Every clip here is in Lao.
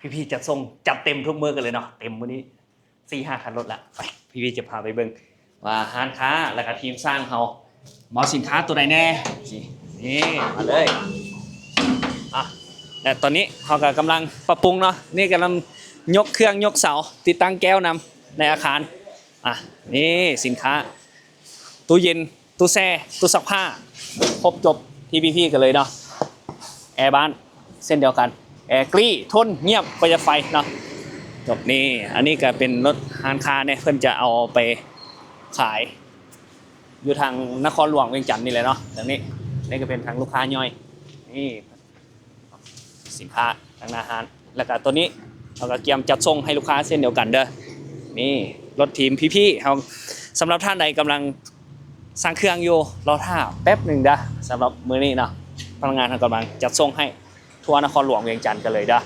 ພີ່ໆຈັດສົ່ງຈັດເຕັມທຸກມື້ກັນເລີຍເນາະ. ເຕັມມື້ນີ້ສີ່ຫ້າຄັນລົດລະ. ໄປ ພີ່ໆຈະພາໄປເບິ່ງວ່າຮ້ານຄ້າ ແລ້ວກະທີມຊ່າງເຮົາມາເອົາສິນຄ້າໂຕໃດແນ່. ນີ້ ນີ້ມາເລີຍ. ອ່ະ ແລະຕອນນີ້ເຮົາກະກຳລັງປັບປຸງເນາະ. ນີ້ກຳລັງຍົກເຄື່ອງຍົກເສົາ ຕິດຕັ້ງແກ້ວນຳໃນອາຄານ. ອ່ະ ນີ້ສິນຄ້າ ຕູ້ເຢັນ ຕູ້ແຊ່ ຕູ້ຊັກຜ້າ ຄົບຈົບທີ່ພີ່ໆກັນເລີຍເນາະ. ແອບ້ານເຊັ່ນດຽວກັນ ແອກຣີ ທົນ ງຽບ ປະຢັດໄຟເນາະ. ຈົບນີ້ ອັນນີ້ກະເປັນລົດຮ້ານຄ້າເນາະ ເພິ່ນຈະເອົາໄປຂາຍຢູ່ທາງນະຄອນຫຼວງວຽງຈັນນີ້ແຫຼະເນາະ. ທາງນີ້ ນີ້ກະເປັນທາງລູກຄ້າຍ່ອຍ ນີ້ ສິນຄ້າທາງໜ້າຮ້ານ ແລ້ວກະໂຕນີ້ເຮົາກະກຽມຈັດສົ່ງໃຫ້ລູກຄ້າເຊັ່ນດຽວກັນເດີ. ນີ້ລົດທີມພີ່ໆເຮົາ. ສຳລັບທ່ານໃດກຳລັງຊ່າງເຄື່ອງຢູ່ ລໍຖ້າແປັບໜຶ່ງເດີ. ສຳລັບມື້ນີ້ເນາະ ພະນັກງານເຮົາກຳລັງຈັດສົ່ງໃຫ້ທົ່ວນະຄອນຫຼວງວຽງຈັນກັນເລີຍເດີ.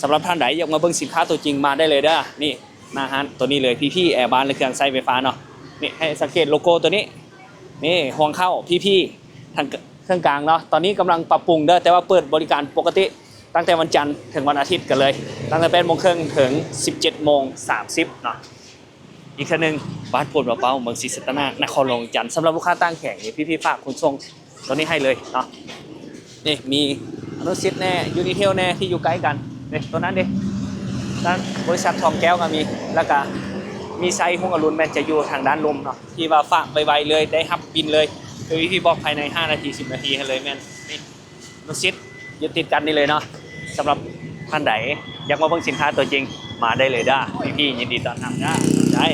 ສຳລັບທ່ານໃດຢາກມາເບິ່ງສິນຄ້າໂຕຈິງ ມາໄດ້ເລີຍເດີ. ນີ້ໜ້າຮ້ານໂຕນີ້ເລີຍ ພີພີ ແອບ້ານ ແລະເຄື່ອງໃຊ້ໄຟຟ້າເນາະ. ນີ້ໃຫ້ສັງເກດໂລໂກ້ໂຕນີ້ ນີ້ຮວງເຂົ້າພີພີ ທາງເຄື່ອງກາງເນາະ. ຕອນນີ້ກຳລັງປັບປຸງເດີ ແຕ່ວ່າເປີດບໍລິການປົກກະຕິ ຕັ້ງແຕ່ວັນຈັນເຖິງວັນອາທິດກັນເລີຍ ຕັ້ງແຕ່ແປດໂມງເຄິ່ງເຖິງສິບເຈັດໂມງສາມສິບເນາະ. ອີກເທື່ອໜຶ່ງ ບ້ານໂພນປາເປົ້າ ເມືອງສີສັດຕະນາກ ນະຄອນຫຼວງວຽງຈັນ. ສຳລັບລູກຄ້າຕ່າງແຂວງນີ້ ພີພີຝາກຂົນສົ່ງໂຕນີ້ໃຫ້ເລີຍເນາະ. ນີ້ມີອະນຸສິດແນ່ ຢູນິເທວແນ່ ທີ່ຢູ່ໃກ້ກັນ. ນີ້ໂຕນັ້ນເດ້ ທາງບໍລິສັດທອງແກ້ວກະມີ ແລ້ວກະມີໄຊຮຸ່ງອະລຸນ ແມ່ນຈະຢູ່ທາງດ້ານລຸ່ມເນາະ ທີ່ວ່າຝາກໄວໆເລີຍ ໄດ້ຮັບບິນເລີຍ ຄືທີ່ບອກ ພາຍໃນຫ້ານາທີ ສິບນາທີຫັ້ນເລີຍ. ແມ່ນນີ້ ອະນຸສິດຢູ່ຕິດກັນນີ້ເລີຍເນາະ. ສຳລັບທ່ານໃດຢາກມາເບິ່ງສິນຄ້າຕົວຈິງ ມາໄດ້ເລີຍເດີ ພີ່ໆຍິນດີຕ້ອນຮັບເດີ. ໄດ້